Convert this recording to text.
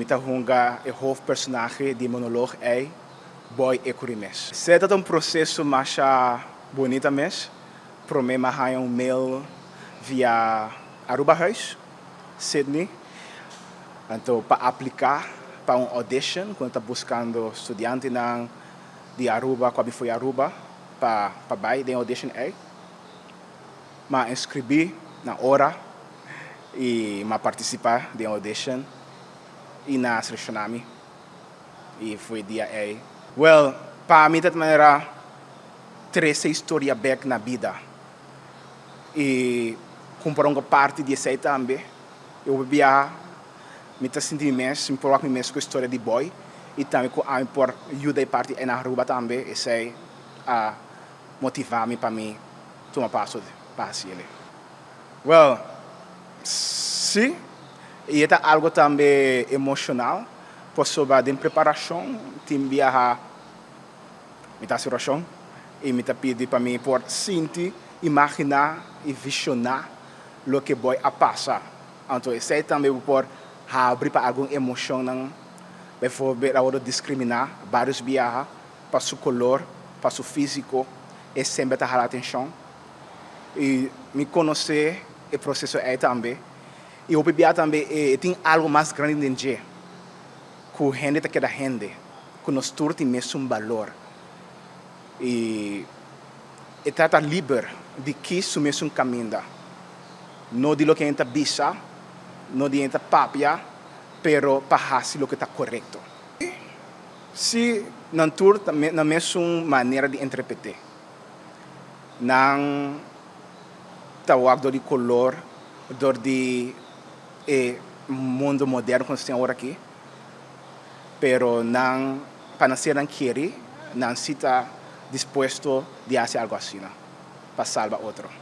Mi ta hunga e hoofdpersonahe di monoloog ei, Boy Ecury mes. Esey ta un proceso masha bunita mes. Prome m'a haya un mail via Aruba Huis, Sydney. Anto pa aplica pa un audition, cu ta buscando studiantenan di Aruba, cu for Aruba, pa bay den audition ei. M'a inscribi na ora y m'a participa den audition y nan a selecciona mi. Y for di dia ei. Well, pa mi, di manera trece historia back na bida. Y cumpra un parti di esey tambe. Mi bia mi ta sinti mes, mi por mi mes cu historia di Boy y tambe cu ami por yuda e parti na Aruba tambe, esey a motiva mi pa mi tuma paso pa haci. Well, si, y ta algo tambe emocional, pasobra den preparacion, tin biaha mi ta situacion y mi ta pidi pa mi por sinti, imagina y visiona loke Boy a pasa. Anto, esey tambe por habri pa algun emocion, no, bijvoorbeeld, a discrimina varios biaha pa su color, pa su fisico, y semper ta hala atencion. Y mi conoce e proceso ey tambe. Y e biaha tambe tin algo mas grandi den dje, cu hende ta keda hende, cu nos tur tin mesun balor. Y e ta liber di kies su mesun caminda. No di loke hende ta bisa, no di hende ta papia, pero pa haci loke ta corecto. Si nan tur na mesun manera di interpreta. Nan ta wak di color, dor di e mundo moderno cu nos tin awor aki, pero nan pa nan ser nan kier, nan si ta dispuesto di haci algo asina, pa salba otro.